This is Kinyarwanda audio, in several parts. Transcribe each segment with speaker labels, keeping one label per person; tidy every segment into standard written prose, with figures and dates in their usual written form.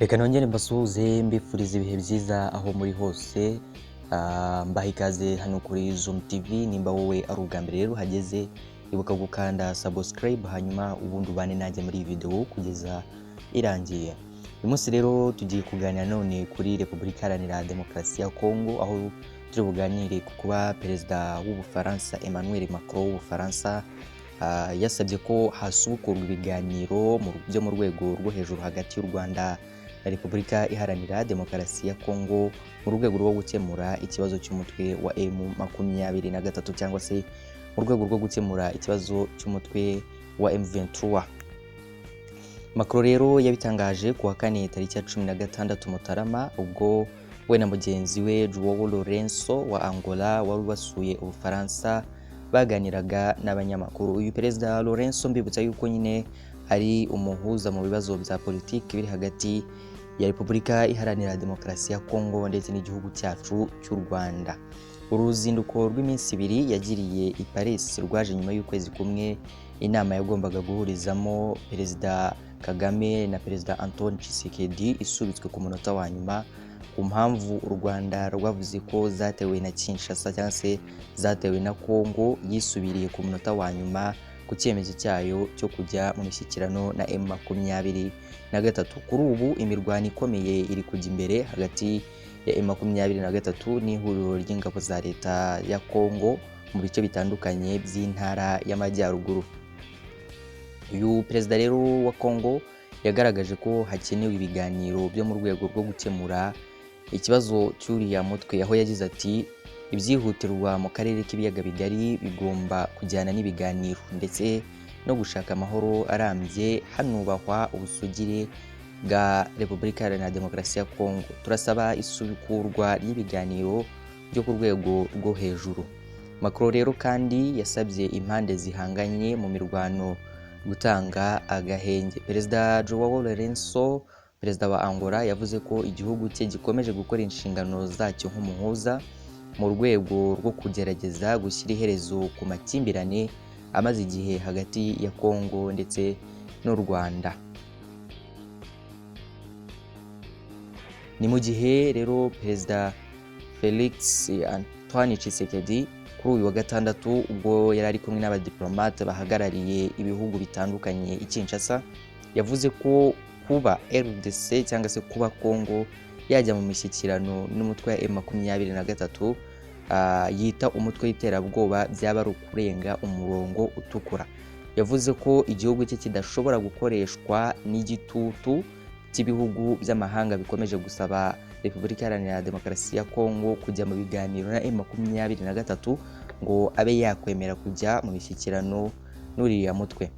Speaker 1: Reka nongere mbasuhuze, mbifuriza ibihe byiza aho muri hose. Mbaha ikaze hano kuri Zoom TV. Nimba wowe ari ubwa mbere rero uhageze, ibuka gukanda subscribe, hanyuma ubundi ubane nanjye muri iyi video kugeza irangiye. Uyu munsi rero tugiye kuganira none kuri Repubulika Iharanira Demokarasi ya Kongo, aho turi buganire ku kuba Perezida w'Ubufaransa Emmanuel Macron w'Ubufaransa yasabye ko hasubukurwa ibiganiro byo mu rwego rwo hejuru hagati y'u Rwanda na Repubulika Iharanira Demokarasi ya Kongo mu rwego rwo gukemura ikibazo cy'umutwe wa M23, cyangwa se mu rwego rwo gukemura ikibazo cy'umutwe wa M23. Macron rero yabitangaje ku wa kane tariki ya 16 Mutarama, ubwo we na mugenzi we Joao Lourenço wa Angola wari wasuye Ubufaransa baganiraga n'abanyamakuru. Uyu Perezida Lourenço, mbibutsa yuko nyine ari umuhuza mu bibazo bya politiki biri hagati ya Repubulika Iharanira Demokarasi ya Kongo ndetse n'igihugu cyacu cy'u Rwanda. Uru ruzinduko rw'iminsi 2 yagiriye i Paris rwaje nyuma y'ukwezi kumwe inama yagombaga guhurizamo Perezida Kagame na Perezida Antoine Tshisekedi isubitswe ku munota wa nyuma, ku mpamvu u Rwanda rwavuze ko zatewe na Kinshasa, cyangwa se zatewe na Kongo yisubiriye ku munota wa nyuma ku cyemezo cyayo cyo kujya mu mishyikirano na M23. Kuri ubu imirwano ikomeye iri kujya imbere hagati ya M23 n'ihuriro ry'ingabo za leta ya Kongo mu bice bitandukanye by'intara y'Amajyaruguru. Uyu perezida rero wa Kongo yagaragaje ko hakenewe ibiganiro byo mu rwego rwo gukemura ikibazo cy'uriya mutwe, aho yagize ati: "Ibyihutirwa mu karere k'Ibiyaga Bigari bigomba kujyana n'ibiganiro ndetse no gushaka amahoro arambye, hanubahwa ubusugire bwa Repubulika Iharanira Demokarasi ya Kongo. Turasaba isubukurwa ry'ibiganiro byo ku rwego rwo hejuru." Macron rero kandi yasabye impande zihanganye mu mirwano gutanga agahenge. Perezida Joao Lourenço, perezida wa Angola, yavuze ko igihugu cye gikomeje gukora inshingano zacyo nk'umuhuza mu rwego rwo kugerageza gushyira iherezo ku makimbirane amaze igihe hagati ya Kongo ndetse n'u Rwanda. Ni mu gihe rero Perezida Felix Antoine Tshisekedi kuri uyu wa gatandatu, ubwo yari ari kumwe n'abadiplomate bahagarariye ibihugu bitandukanye i Kinshasa, yavuze ko kuba RDC cyangwa se kuba Kongo yajya mu mishyikirano n'umutwe wa M23 yita umutwe w'iterabwoba byaba ari ukurenga umurongo utukura. Yavuze ko igihugu cye kidashobora gukoreshwa n'igitutu cy'ibihugu by'amahanga bikomeje gusaba Repubulika Iharanira Demokarasi ya Kongo kujya mu biganiro na M23 ngo abe yakwemera kujya mu mishyikirano n'uriya mutwe.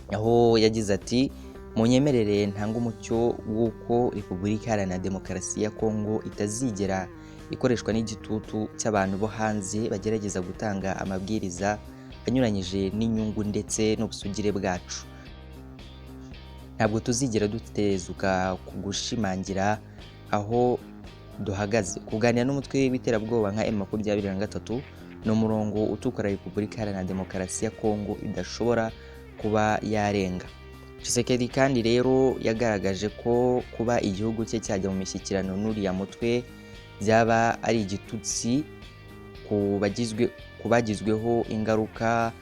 Speaker 1: Aho yagize ati: "Munyemerere ntanga umucyo w'uko Repubulika Iharanira Demokarasi ya Kongo itazigera ikoreshwa n'igitutu cy'abantu bo hanze bagerageza gutanga amabwiriza anyuranyije n'inyungu ndetse n'ubusugire bwacu. Ntabwo tuzigera dutezuka ku gushimangira aho duhagaze. Kuganira n'umutwe w'iterabwoba nka M23 ni umurongo utukura Repubulika Iharanira Demokarasi ya Kongo idashobora kuba yarenga." Tshisekedi kandi rero yagaragaje ko kuba igihugu cye cyajya mu mishyikirano n'uriya mutwe byaba ari igitutsi ku bagizweho ingaruka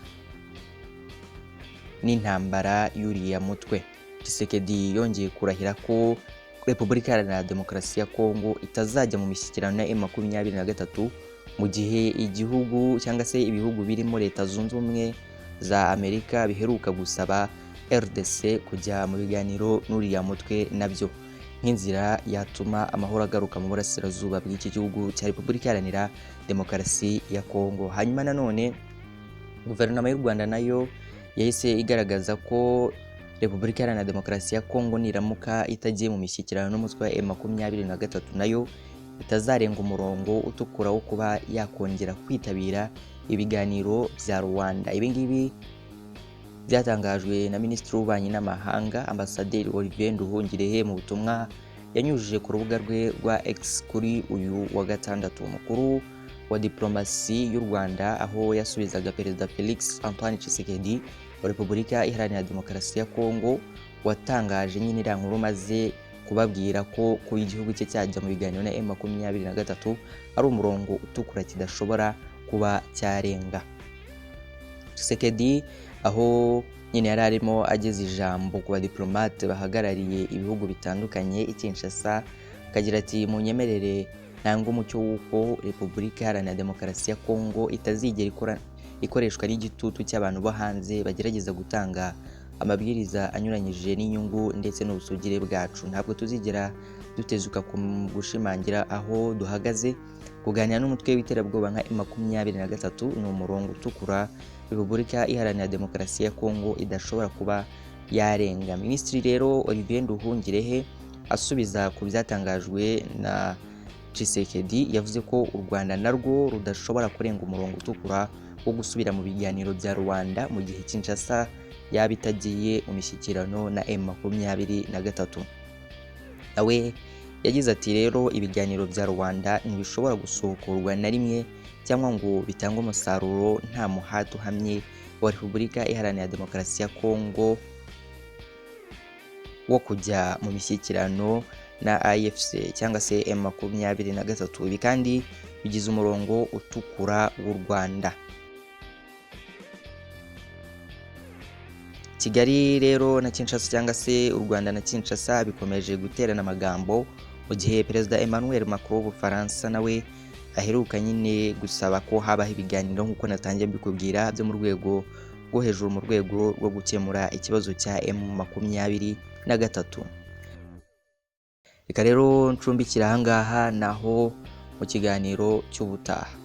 Speaker 1: n'intambara y'uriya mutwe. Tshisekedi yongeye kurahira ko Repubulika Iharanira Demokarasi ya Kongo itazajya mu mishyikirano na M23 mu gihe igihugu cyangwa se ibihugu birimo Leta Zunze Ubumwe za Amerika biheruka gusaba RDC kujya mu biganiro n'uriya mutwe nabyo, nk'inzira yatuma amahoro agaruka mu burasirazuba bw'iki gihugu cya Repubulika Iharanira Demokarasi ya Kongo. Hanyuma nanone guverinoma y'u Rwanda nayo yahise igaragaza ko Repubulika Iharanira Demokarasi ya Kongo niramuka itagiye mu mishyikirano n'umutwe wa M23 nayo itazarenga umurongo utukura wo kuba yakongera kwitabira ibiganiro bya Rwanda. Ibi ngibi byatangajwe na Minisitiri w'Ububanyi n'Amahanga, Ambasaderi Olivier Nduhungirehe, mu butumwa yanyujije ku rubuga rwe rwa X kuri uyu wa gatandatu. Umukuru wa diplomasi y'u Rwanda, aho yasubizaga Perezida Felix Antoine Tshisekedi wa Repubulika Iharanira Demokarasi ya Kongo watangaje nyine iriya nkuru maze Kubabwira ko kuba igihugu cye cyajya mu biganiro na M23 ari umurongo utukura kidashobora kuba cyarenga. Tshisekedi, aho nyine yari arimo ageza ijambo ku badiplomate bahagarariye ibihugu bitandukanye i Kinshasa, akagira ati: "Munyemerere ntange umucyo w'uko Repubulika Iharanira Demokarasi ya Kongo itazigera ikoreshwa n'igitutu cy'abantu bo hanze bagerageza gutanga amabwiriza anyuranyije n'inyungu ndetse n'ubusugire bwacu. Ntabwo tuzigera dutezuka ku gushimangira aho duhagaze. Kuganira n'umutwe w'iterabwoba nka M23 ni umurongo utukura Repubulika Iharanira Demokarasi ya Kongo idashobora kuba yarenga." Minisitiri rero Olivier Nduhungirehe, asubiza ku byatangajwe na Tshisekedi, yavuze ko u Rwanda narwo rudashobora kurenga umurongo utukura wo gusubira mu biganiro bya Rwanda mu gihe Kinshasa yaba itagiye mu mishyikirano na M23. Nawe yagize ati: "Rero ibiganiro bya Rwanda ntibishobora gusubukurwa na rimwe cyangwa ngo bitange umusaruro nta muhate uhamye wa Repubulika Iharanira Demokarasi ya Kongo wo kujya mu mishyikirano na AFC cyangwa se M23. Ibi kandi bigize umurongo utukura w'u Rwanda." Kigali rero na Kinshasa, cyangwa se u Rwanda na Kinshasa, bikomeje guterana amagambo mu gihe Perezida Emmanuel Macron w'Ubufaransa nawe aheruka nyine gusaba ko habaho ibiganiro, nk'uko natangiye mbikubwira, byo mu rwego rwo hejuru mu rwego rwo gukemura ikibazo cya M23. Reka rero ncumbikira ahangaha, naho mu kiganiro cy'ubutaha.